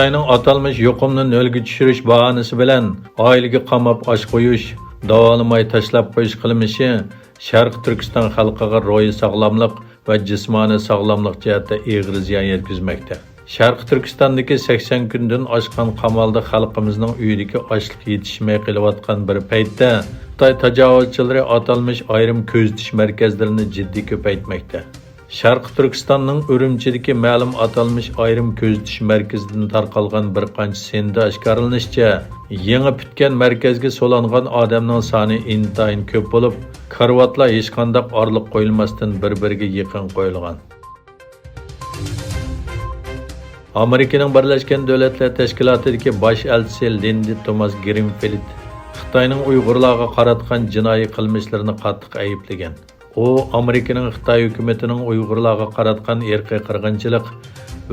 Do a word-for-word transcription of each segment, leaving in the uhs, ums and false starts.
خىتاينىڭ ئاتالمىش يۇقۇمنى نۆلگە چۈشۈرۈش باھانىسى بىلەن ئائىلىگە قاماپ ئاش قويۇش، داۋالىماي تاشلاپ قويۇش قىلمىشى شەرقىي تۈركىستان خەلقىگە روھىي ساغلاملىق ۋە جىسمانىي ساغلاملىق جەھەتتە ئېغىر زىيان يەتكۈزمەكتە. شەرقىي تۈركىستاندىكى سەكسەن كۈندىن ئاشقان قامالدا خەلقىمىزنىڭ ئۆيىدىكى ئاشلىق يېتىشمەي قېلىۋاتقان بىر پەيتتە، خىتاي تاجاۋۇزچىلىرى ئاتالمىش ئايرىم كۆزىتىش مەركەزلىرىنى جىددىي كۆپەيتمەكتە. شەرقىي تۈركىستاننىڭ ئۈرۈمچىدىكى مەلۇم ئاتالمىش ئايرىم كۆزىتىش مەركىزىدىن تارقالغان بىر قانچە سىندا ئاشكارىلىنىشىچە، يېڭى پۈتكەن مەركەزگە سولانغان ئادەمنىڭ سانى ئىنتايىن كۆپ بولۇپ، كارىۋاتلار ھېچقانداق ئارىلىق قويۇلماستىن بىر-بىرىگە يېقىن قويۇلغان. ئامېرىكىنىڭ بىرلەشكەن دۆلەتلەر تەشكىلاتىدىكى باش ئەلچىسى لىندا توماس گرىنفىلد خىتاينىڭ ئۇيغۇرلارغا قاراتقان جىنايى قىلمىشلىرىنى قاتتىق ئەيىبلىگەن. ئۇ ئامېرىكىنىڭ خىتاي ھۆكۈمىتىنىڭ ئۇيغۇرلارغا قاراتقان ئىرقىي قىرغىنچىلىق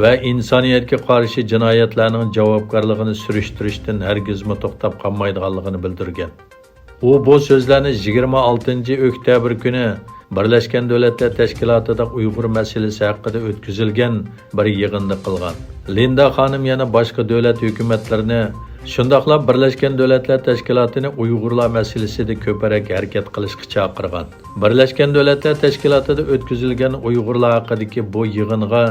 ۋە ئىنسانىيەتكە قارشى جىنايەتلەرنىڭ جاۋابكارلىقىنى سۈرۈشتۈرۈشتىن ھەرگىزمۇ توختاپ قالمايدىغانلىقىنى بىلدۈرگەن. ئۇ بۇ سۆزلەرنى يىگىرمە ئالتىنچى ئۆكتەبىر كۈنى بىرلەشكەن دۆلەتلەر تەشكىلاتىدا ئۇيغۇر مەسىلىسى ھەققىدە ئۆتكۈزۈلگەن بىر يىغىندا قىلغان. لىندا خانىم يەنە باشقا دۆلەت ھۆكۈمەتلىرىنى، شۇنداقلا بىرلەشكەن دۆلەتلەر تەشكىلاتىنى ئۇيغۇرلار مەسىلىسىدە كۆپرەك ھەرىكەت قىلىشقا چاقىرغان. بىرلەشكەن دۆلەتلەر تەشكىلاتىدا ئۆتكۈزۈلگەن ئۇيغۇرلار ھەققىدىكى بۇ يىغىنغا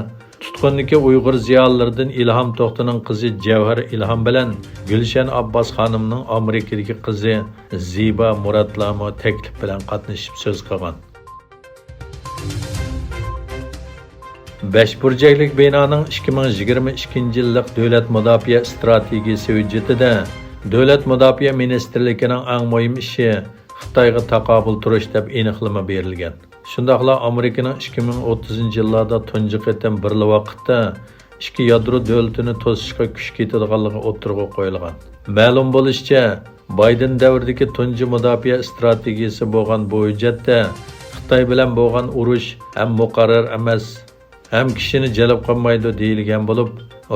تۇتقۇندىكى ئۇيغۇر زىيالىيلىرىدىن ئىلھام توختىنىڭ قىزى جەۋھەر ئىلھام بىلەن گۈلشەن ئابباس خانىمنىڭ ئامېرىكىدىكى قىزى زىبا مۇراتلارمۇ تەكلىپ بىلەن قاتنىشىپ سۆز قىلغان. بەش بۇرجەكلىك بىنانىڭ ئىككى مىڭ يىگىرمە ئىككىنچى يىللىق دۆلەت مۇداپىئە ئىستراتېگىيىسى ھۆججىتىدە دۆلەت مۇداپىئە مىنىستىرلىكىنىڭ ئەڭ مۇھىم ئىشى خىتايغا تاقابىل تۇرۇش دەپ ئېنىقلىما بېرىلگەن. شۇنداقلا ئامېرىكىنىڭ ئىككى مىڭ ئوتتۇزىنچى يىللاردا تۇنجى قېتىم بىرلا ۋاقىتتا ئىككى يادرو دۆلىتىنى توسۇشقا كۈچ كېتىدىغانلىقى ئوتتۇرىغا قويۇلغان. مەلۇم بولۇشىچە، بايدېن دەۋرىدىكى تۇنجى مۇداپىئە ئىستراتېگىيىسى بولغان بۇ ھۆججەتتە خىتاي بىلەن بولغان ئۇرۇش ھەم مۇقەررەر ئەمەس، ھەم كىشىنى جەلپ قىلمايدۇ دېيىلگەن بولۇپ،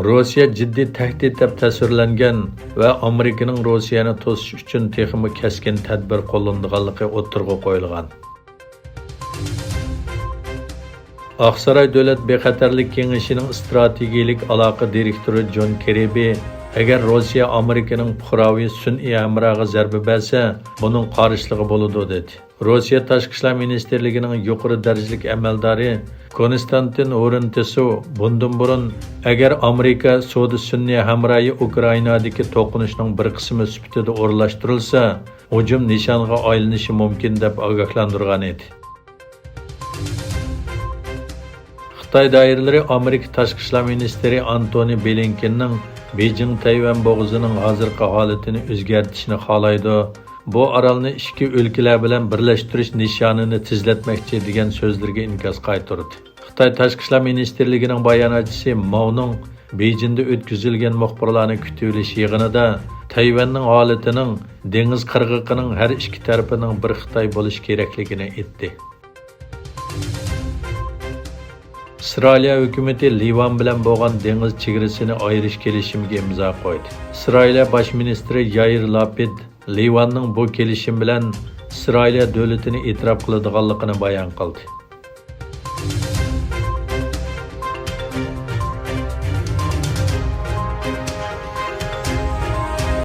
روسىيە جىددىي تەھدىت دەپ تەسۋىرلەنگەن ۋە ئامېرىكىنىڭ روسىيەنى توسۇش ئۈچۈن تېخىمۇ كەسكىن تەدبىر قوللىنىدىغانلىقى ئوتتۇرىغا قويۇلغان. ئاقساراي دۆلەت بىخەتەرلىك كېڭىشىنىڭ ئىستراتېگىيەلىك ئالاقە دىرېكتورى جون كىربى، ئەگەر روسىيە ئامېرىكىنىڭ پۇقراۋى سۈنئىي ھەمراھىغا زەربە بەرسە، بۇنىڭ قارشىلىقى بولىدۇ، دېدى. روسىيە تاشقى ئىشلار مىنىستىرلىكىنىڭ يۇقىرى دەرىجىلىك ئەمەلدارى كونستانتىن ھورنتېسۇ بۇندىن بۇرۇن، ئەگەر ئامېرىكا سودا سۈنئىي ھەمراھى ئۇكرائىنادىكى توقۇنۇشنىڭ بىر قىسمى سۈپىتىدە ئورۇنلاشتۇرۇلسا، ھۇجۇم نىشانغا ئايلىنىشى مۇمكىن، دەپ ئاگاھلاندۇرغان ئىدى. خىتاي دائىرىلىرى ئامېرىكا تاشقى ئىشلار مىنىستىرى ئانتونى بلىنكېننىڭ بېيجىڭ تەيۋەن بوغۇزىنىڭ ھازىرقى ھالىتىنى ئۆزگەرتىشنى خالايدۇ، بۇ ئارالنى ئىككى ئۆلكىلەر بىلەن بىرلەشتۈرۈش نىشانىنى تېزلەتمەكچى، دېگەن سۆزلىرىگە ئىنكاس قايتۇردى. خىتاي تاشقى ئىشلار مىنىستىرلىكىنىڭ باياناتچىسى ماۋنىڭ بېيجىڭدا ئۆتكۈزۈلگەن مۇخبىرلارنى كۈتۈۋېلىش يىغىنىدا تەيۋەننىڭ ھالىتىنىڭ دېڭىز قىرغىقىنىڭ ھەر ئىككى تەرىپىنىڭ بىر خىتاي بولۇشى كېرەكلىكىنى ئېيتتى. ئىسرائىلىيە ھۆكۈمىتى لىۋان بىلەن بولغان دېڭىز چېگرىسىنى ئايرىش كېلىشىمىگە ئىمزا قويدى. ئىسرائىلىيە باش مىنىستىرى يائىر لاپىد لىۋاننىڭ بۇ كېلىشىم بىلەن ئىسرائىلىيە دۆلىتىنى ئېتىراپ قىلىدىغانلىقىنى بايان قىلدى.